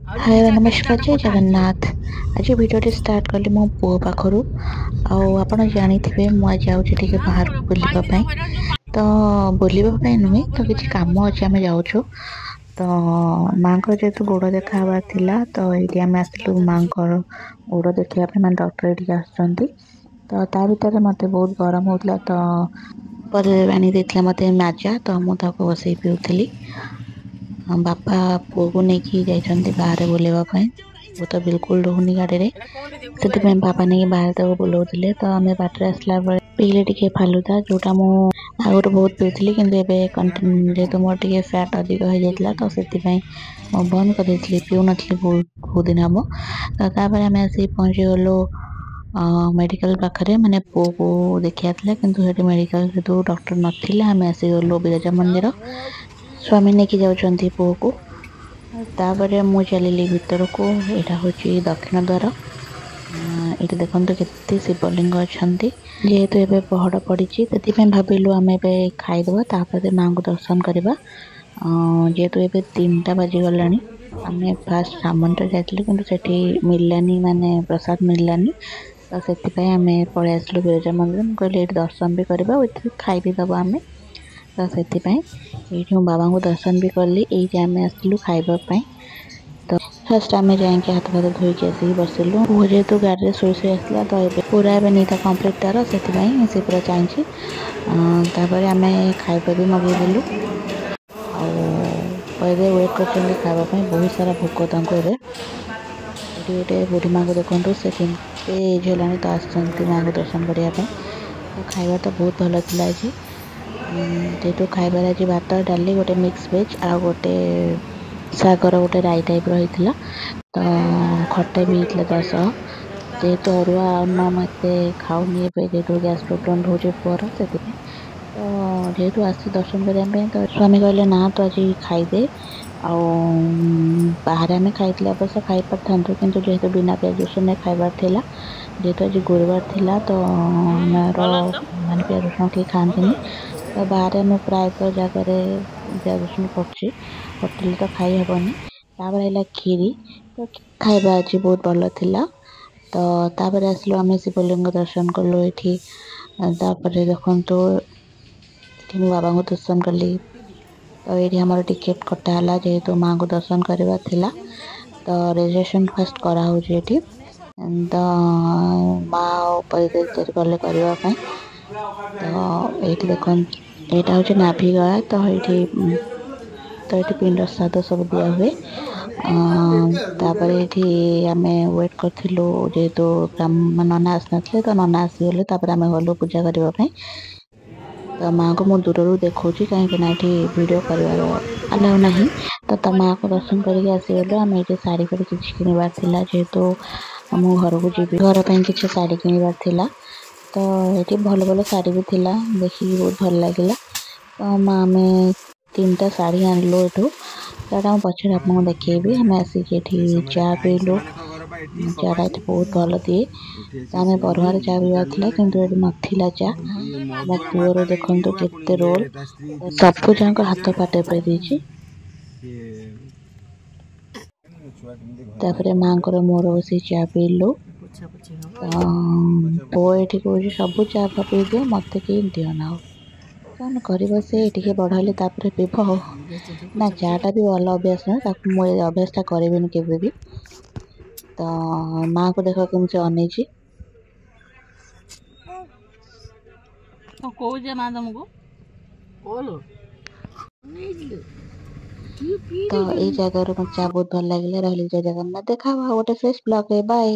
ହାଏ, ନମସ୍କାର, ଜୟ ଜଗନ୍ନାଥ। ଆଜି ଭିଡ଼ିଓଟି ଷ୍ଟାର୍ଟ କଲି ମୋ ପୁଅ ପାଖରୁ। ଆଉ ଆପଣ ଜାଣିଥିବେ, ମୁଁ ଆଜି ଯାଉଛି ଟିକେ ବାହାରକୁ ବୁଲିବା ପାଇଁ। ତ ବୁଲିବା ପାଇଁ ନୁହେଁ, ତ କିଛି କାମ ଅଛି, ଆମେ ଯାଉଛୁ। ତ ମାଆଙ୍କର ଯେହେତୁ ଗୋଡ଼ ଦେଖା ହେବାର ଥିଲା, ତ ଏଇଠି ଆମେ ଆସିଲୁ ମାଆଙ୍କର ଗୋଡ଼ ଦେଖିବା ପାଇଁ, ମାନେ ଡକ୍ଟର ଏଇଠିକି ଆସୁଛନ୍ତି। ତ ତା ଭିତରେ ମୋତେ ବହୁତ ଗରମ ହେଉଥିଲା, ତ ପରେ ଆଣି ଦେଇଥିଲା ମୋତେ ମାଜା, ତ ମୁଁ ତାକୁ ବସେଇ ପିଉଥିଲି। ବାପା ପୁଅକୁ ନେଇକି ଯାଇଛନ୍ତି ବାହାରେ ବୁଲିବା ପାଇଁ। ପୁଅ ତ ବିଲକୁଲ ରହୁନି ଗାଡ଼ିରେ, ସେଥିପାଇଁ ବାପା ନେଇକି ବାହାରେ ତାକୁ ବୁଲଉଥିଲେ। ତ ଆମେ ବାଟରେ ଆସିଲା ବେଳେ ପିଇଲେ ଟିକେ ଫାଲୁଦା, ଯେଉଁଟା ମୁଁ ଆଗରୁ ବହୁତ ପିଉଥିଲି, କିନ୍ତୁ ଏବେ ଯେହେତୁ ମୋର ଟିକେ ଫ୍ୟାଟ୍ ଅଧିକ ହେଇଯାଇଥିଲା, ତ ସେଥିପାଇଁ ମୁଁ ବନ୍ଦ କରିଦେଇଥିଲି, ପିଉନଥିଲି ବହୁତ ବହୁତ ଦିନ ହେବ। ତ ତାପରେ ଆମେ ଆସିକି ପହଞ୍ଚିଗଲୁ ମେଡ଼ିକାଲ ପାଖରେ, ମାନେ ପୁଅକୁ ଦେଖିବାର ଥିଲା, କିନ୍ତୁ ସେଠି ମେଡ଼ିକାଲ ଯେହେତୁ ଡକ୍ଟର ନଥିଲେ, ଆମେ ଆସିଗଲୁ ବିରଜା ମନ୍ଦିର। ସ୍ୱାମୀ ନେଇକି ଯାଉଛନ୍ତି ପୁଅକୁ। ତାପରେ ମୁଁ ଚାଲିଲି ଭିତରକୁ। ଏଇଟା ହେଉଛି ଦକ୍ଷିଣ ଦ୍ୱାର। ଏଇଠି ଦେଖନ୍ତୁ କେତେ ଶିବଲିଙ୍ଗ ଅଛନ୍ତି। ଯେହେତୁ ଏବେ ପହଡ଼ ପଡ଼ିଛି, ସେଥିପାଇଁ ଭାବିଲୁ ଆମେ ଏବେ ଖାଇଦେବା, ତାପରେ ମାଆଙ୍କୁ ଦର୍ଶନ କରିବା। ଯେହେତୁ ଏବେ 3ଟା ବାଜିଗଲାଣି। ଆମେ ଫାଷ୍ଟ ରାମ ମନ୍ଦିର ଯାଇଥିଲୁ, କିନ୍ତୁ ସେଠି ମିଳିଲାନି, ମାନେ ପ୍ରସାଦ ମିଳିଲାନି। ତ ସେଥିପାଇଁ ଆମେ ପଳେଇ ଆସିଲୁ ବିରଜା ମନ୍ଦିର। ମୁଁ କହିଲି ଏଇଠି ଦର୍ଶନ ବି କରିବା ଆଉ ଏଠି ଖାଇ ବି ଦେବା ଆମେ। ତ ସେଥିପାଇଁ ଏଇଠି ମୁଁ ବାବାଙ୍କୁ ଦର୍ଶନ ବି କଲି। ଏଇଠି ଆମେ ଆସିଲୁ ଖାଇବା ପାଇଁ। ତ ଫାଷ୍ଟ ଆମେ ଯାଇକି ହାତ ଫାତ ଧୋଇକି ଆସିକି ବସିଲୁ। ପୁଅ ଯେହେତୁ ଗାଡ଼ିରେ ଶୋଇ ଶୋଇ ଆସିଲା, ତ ଏବେ ପୁରା ଏବେ ନିଦ କମ୍ପ୍ଲିଟ୍ ତାର, ସେଥିପାଇଁ ସେ ପୁରା ଚାହିଁଛି। ତାପରେ ଆମେ ଖାଇବା ବି ମଗେଇଦେଲୁ, ଆଉ ଏବେ ୱେଟ୍ କରିଛନ୍ତି ଖାଇବା ପାଇଁ। ବହୁତ ସାରା ଭୋକ ତାଙ୍କୁ ଏବେ। ଏଠି ଗୋଟେ ବୁଢ଼ୀ ମାଆକୁ ଦେଖନ୍ତୁ, ସେ କେତେ ଏଜ୍ ହେଲାଣି, ତ ଆସିଛନ୍ତି ମାଆଙ୍କୁ ଦର୍ଶନ କରିବା ପାଇଁ। ତ ଖାଇବା ତ ବହୁତ ଭଲ ଥିଲା ଆଜି। ଯେହେତୁ ଖାଇବାରେ ଆଜି ଭାତ, ଡାଲି, ଗୋଟେ ମିକ୍ସ ଭେଜ୍ ଆଉ ଗୋଟେ ଶାଗର ଗୋଟେ ରାଇ ଟାଇପ୍ର ହେଇଥିଲା, ତ ଖଟା ବି ହେଇଥିଲା ତା ସହ। ଯେହେତୁ ଅରୁଆ ଅନ୍ନ ମୁଁ ଏତେ ଖାଉନି ଏବେ, ଯେହେତୁ ଗ୍ୟାସ୍ ପ୍ରୋବ୍ଲେମ୍ ରହୁଛି ପୁଅର, ସେଥିପାଇଁ। ତ ଯେହେତୁ ଆସିଛି ଦର୍ଶନ କରିବା ପାଇଁ, ତ ସ୍ୱାମୀ କହିଲେ ନା, ତ ଆଜି ଖାଇଦେ। ଆଉ ବାହାରେ ଆମେ ଖାଇଥିଲେ ଅବଶ୍ୟ ଖାଇପାରିଥାନ୍ତୁ, କିନ୍ତୁ ଯେହେତୁ ବିନା ପିଆଜ ରସୁଣରେ ଖାଇବାର ଥିଲା, ଯେହେତୁ ଆଜି ଗୁରୁବାର ଥିଲା, ତ ଆମର ମାନେ ପିଆଜ ରସୁଣ କେହି ଖାଆନ୍ତିନି। ତ ବାହାରେ ଆମେ ପ୍ରାୟତଃ ଜାଗାରେ ପିଆଜ ରସୁଣ ପଡ଼ୁଛି, ହୋଟେଲରେ ତ ଖାଇ ହେବନି। ତାପରେ ହେଲା କ୍ଷୀରି। ତ ଖାଇବା ଆଜି ବହୁତ ଭଲ ଥିଲା। ତ ତାପରେ ଆସିଲୁ ଆମେ ଶିବଲିଙ୍ଗ ଦର୍ଶନ କଲୁ ଏଇଠି। ତାପରେ ଦେଖନ୍ତୁ, ଏଠି ମୁଁ ବାବାଙ୍କୁ ଦର୍ଶନ କଲି। ତ ଏଇଠି ଆମର ଟିକେଟ୍ କଟା ହେଲା, ଯେହେତୁ ମାଆଙ୍କୁ ଦର୍ଶନ କରିବାର ଥିଲା, ତ ରେଜିଷ୍ଟ୍ରେସନ୍ ଫାଷ୍ଟ କରାହେଉଛି ଏଠି। ତ ମା ଆଉ ଗଲେ କରିବା ପାଇଁ। ତ ଏଇଠି ଦେଖନ୍ତୁ, ଏଇଟା ହେଉଛି ନାଭିଗୟା। ତ ଏଇଠି ପିଣ୍ଡ ଶ୍ରାଦ୍ଧ ସବୁ ଦିଆ ହୁଏ। ତାପରେ ଏଇଠି ଆମେ ୱେଟ୍ କରିଥିଲୁ, ଯେହେତୁ ନନା ଆସିନଥିଲେ। ତ ନନା ଆସିଗଲେ, ତାପରେ ଆମେ ଗଲୁ ପୂଜା କରିବା ପାଇଁ। ତ ମାଆଙ୍କୁ ମୁଁ ଦୂରରୁ ଦେଖାଉଛି, କାହିଁକି ନା ଏଠି ଭିଡ଼ିଓ କରିବାର ଆଲାଉ ନାହିଁ। ତ ମାଆକୁ ଦର୍ଶନ କରିକି ଆସିଗଲୁ ଆମେ। ଏଇଠି ଶାଢ଼ୀ ଫାଢ଼ୀ କିଛି କିଣିବାର ଥିଲା, ଯେହେତୁ ମୁଁ ଘରକୁ ଯିବି, ଘର ପାଇଁ କିଛି ଶାଢ଼ୀ କିଣିବାର ଥିଲା। ତ ଏଠି ଭଲ ଭଲ ଶାଢ଼ୀ ବି ଥିଲା, ଦେଖିକି ବହୁତ ଭଲ ଲାଗିଲା। ତ ଆମେ 3ଟା ଶାଢ଼ୀ ଆଣିଲୁ ଏଠୁ। ସେଇଟା ମୁଁ ପଛରେ ଆପଣଙ୍କୁ ଦେଖେଇବି। ଆମେ ଆସିକି ଏଠି ଚା ପିଇଲୁ। ଚାଟା ଏଠି ବହୁତ ଭଲ ଦିଏ। ତ ଆମେ ପରୁହାରେ ଚା ପିଇବାର ଥିଲା, କିନ୍ତୁ ଏଠି ନଥିଲା ଚା। ମୋ ପୁଅର ଦେଖନ୍ତୁ କେତେ ରୋଲ୍, ସବୁ ଯାକ ହାତ ପାଟେ ପେଇ ଦେଇଛି। ତାପରେ ମାଆଙ୍କର ମୋର ବସି ଚା ପିଇଲୁ। ତ ପୁଅ ଏଠି କହୁଛି, ସବୁ ଚା ଫା ପିଇ ଦିଅ, ମୋତେ କେହି ଦିଅ ନା। ଆଉ କ'ଣ କରିବ ସେ, ଟିକେ ବଡ଼ ହେଲେ ତାପରେ ପିଇବ। ଆଉ ନା, ଚାଟା ବି ଭଲ ଅଭ୍ୟାସ ନୁହେଁ, ତାକୁ ମୁଁ ଏ ଅଭ୍ୟାସଟା କରିବିନି କେବେ ବି। ତ ମାଆକୁ ଦେଖ କେମିତି ଅନେଇଛି। କହୁଛେ ମା ତମକୁ କଲ। ତ ଏଇ ଜାଗାରୁ ମୋତେ ଚା ବହୁତ ଭଲ ଲାଗିଲା। ରହିଲି, ଜୟ ଜଗନ୍ନାଥ। ଦେଖା ହବ ଆଉ ଗୋଟେ ଫ୍ରେଶ୍ ବ୍ଲଗ୍ରେ। ବାଏ।